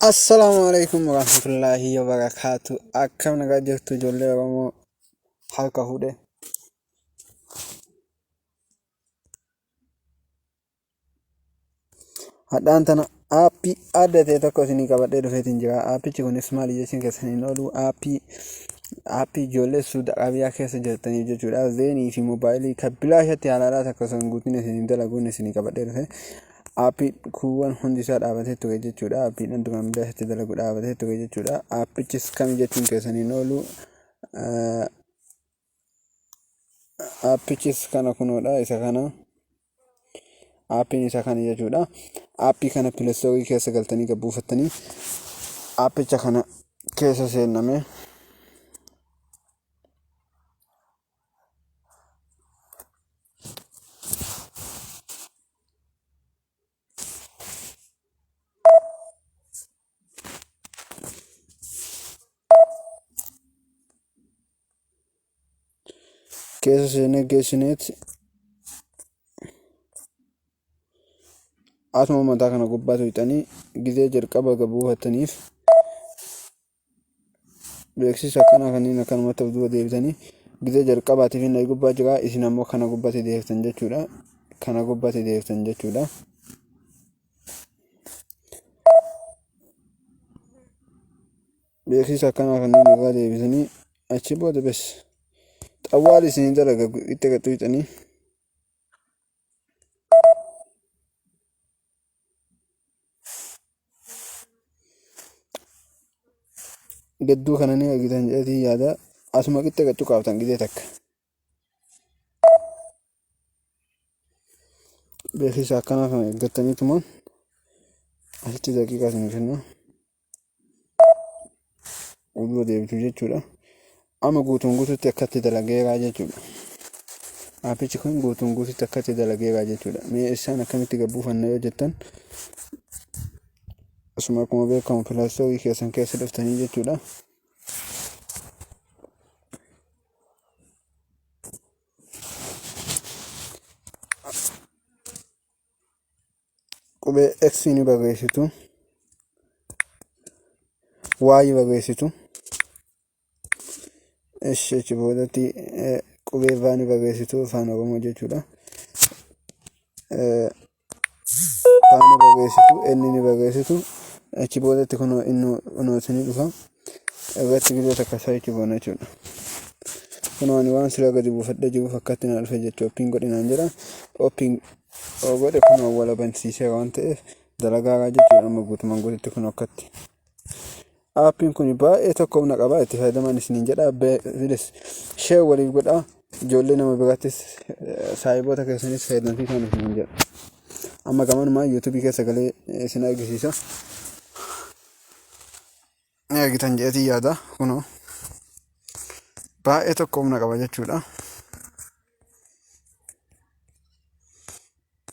Assalaamu alaikum warahmatullaahi wabarakaatu. Akkam nagaa jirtu ijoollee Oromoo harka fuudhe. Hadhaan tana aappii adda ta'e tokko isinii qabadhee dhufeetiin jira. Aappichi kunis maali jechuun keessan hin oolu. Aappii ijoollee Suudi Arabiyaa keessa jirtaniif jechuudha. Zeenii fi moobaayilii kan bilaashatti halaalaa takka osoo hin guutin isinii dalaguun isinii qabadhee dhufe. Aappiin kuuwwan hundi isaa dhaabatee ture jechuudha. Aappiidhaan duraan bilaashatti dalagu dhaabatee ture jechuudha. Aappichis kami jechuun keessan hin oolu. Aappichis kana kunoodha isa kana. Aappiin isa kana jechuudha. Aappii kana pileestoorii keessa galtanii gad buufattanii aappicha kana keessa seenname. Keessa seenee geessineeti asuma mataa kana gubbaa tuqxanii gizee jalqaba gad buufattaniif beeksisa akkanaa kanneen akkanumatti of duuba deebitanii gizee jalqabaatiif inni gubbaa jira isin ammoo kana gubbatti deebiftan jechuudha. Kana gubbatti deebiftan jechuudha. Beeksisa akkanaa kanneen irraa deebisanii achi booda bes xawwaali isin dalaga itti qaxxuuxanii. Gadduu kana ni argitan jedheetiin yaada. Asuma qixxe gad cuqaaftan gizee takka. Beeksisa akkanaa kana eeggattaniituma asitti daqiiqaa isin kenna. Fuuldura deebitu jechuudha. Amma guutuun guututti akkatti dalageeraa jechuudha. Aappichi kun guutuun guututti akkatti dalageeraa jechuudha. Mee isaan akkamitti gad buufanna yoo jettan asuma akkuma beekamu pilaastoorii keessan keessa dhuftanii jechuudha. Qubee X ni barreessitu. Y barreessitu. Eshi achi boodatti qubee V ni barreessitu afaan Oromoo jechuudha. V ni barreessitu, N ni barreessitu. Achi boodatti kunoo inni kunoo isinii dhufa. Irratti gizee takka search goona jechuudha. Kunoo ani waan sila gadi buufadhee jiruuf akkatti naa dhufe jechuudha. Open godhi naan jedha. Open yoo godhe kunoo wal bansiiseera waan ta'eef dalagaaraa jechuudha amma guutumaan guututti kunoo akkatti. Aappiin kun baay'ee tokko humna qaba itti fayyadamaan isiniin jedha. Bilis share waliif godha. Ijoollee nama biraattis saahiboota keessanis fayyadamsiisaan isiniin jedha. Amma gamanumaa yuutuubii keessa galee isin argisiisa. Ni argitan jedheetiin yaada kunoo baay'ee tokko humna qaba jechuudha.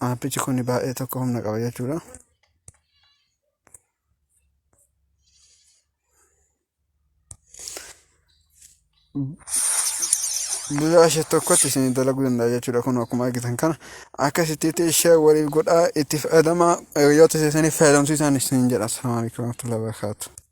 Aappichi kun baay'ee tokko humna qaba jechuudha. Guyyaa ishee tokkotti isin dalaguu danda'a jechuudha. Kun akkuma argitan kana akkasitti ishee waliif godhaa itti fayyadamaa hiriyoota keessaniif fayyadamsiisaan isin jedha. Assalamu alaikum warahmatullahi wabarakatuh.